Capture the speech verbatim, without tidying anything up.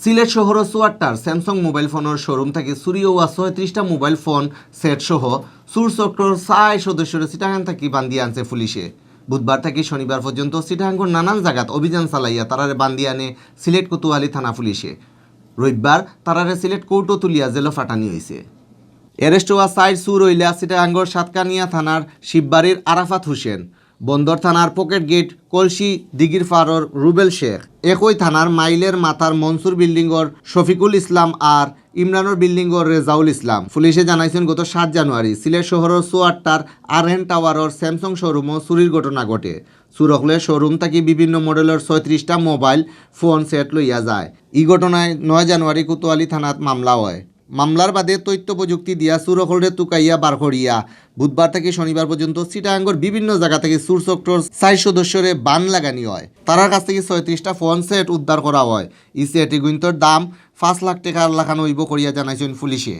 সিলেট শহরর চুয়াট্টার Samsung mobile ফোনর শোরুম থাকি চুরি অওয়া ছয়ত্রিশটা মোবাইল ফোন সেট সহ চুর চক্রর চাইর সদস্যরে চিটাগাং থাকি বান্দিয়া আনছে পুলিশে। বুধবার থাকি শনিবার পর্যন্ত চিটাগাংর নানান জাগাত অভিযান চালাইয়া তারারে বান্দিয়া আনে সিলেট কোতোয়ালি থানা পুলিশে। রবিবার তারারে সিলেট কোর্টো তুলিয়া জেলো ফাটানি অইছে। অ্যারেস্ট অওয়া চাইর চুর অইলা চিটাগাংর সাতকানিয়া থানার শিববাড়ির আরাফাত হোসেন, বন্দর থানার পকেট গেট কলসি দিঘির পাড়র রুবেল শেখ, একই থানার মাইলের মাথার মনসুর বিল্ডিংর শফিকুল ইসলাম আর ইমরানর বিল্ডিংর রেজাউল ইসলাম। পুলিশে জানাইছইন, গত সাত জানুয়ারি সিলেট শহরর চুয়াট্টার আরএন টাওয়ারর স্যামসাং শোরুমো চুরির ঘটনা ঘটে। চুর অকলে শোরুম থাকি বিভিন্ন মডেলর ছয়ত্রিশটা মোবাইল ফোন সেট লইয়া যায়। ই ঘটনায় নয় জানুয়ারি কোতোয়ালি থানাত মামলা অয়। মামলার বাদে তথ্য প্রযুক্তি দিয়া চুর অকলরে তুকাইয়া বার করিয়া বুধবার থাকি শনিবার পর্যন্ত চিটাগাংর বিভিন্ন জাগা থাকি চুর চক্রর চাইর সদস্যরে বান লাগানি অয়। তারার কাছ থাকি ছয়ত্রিশটা ফোন সেট উদ্ধার করা অয়। ই সেট ইগুইন্তর দাম পাঁচ লাখ টেকার লাখান অইবো করিয়া জানাইছইন পুলিশে।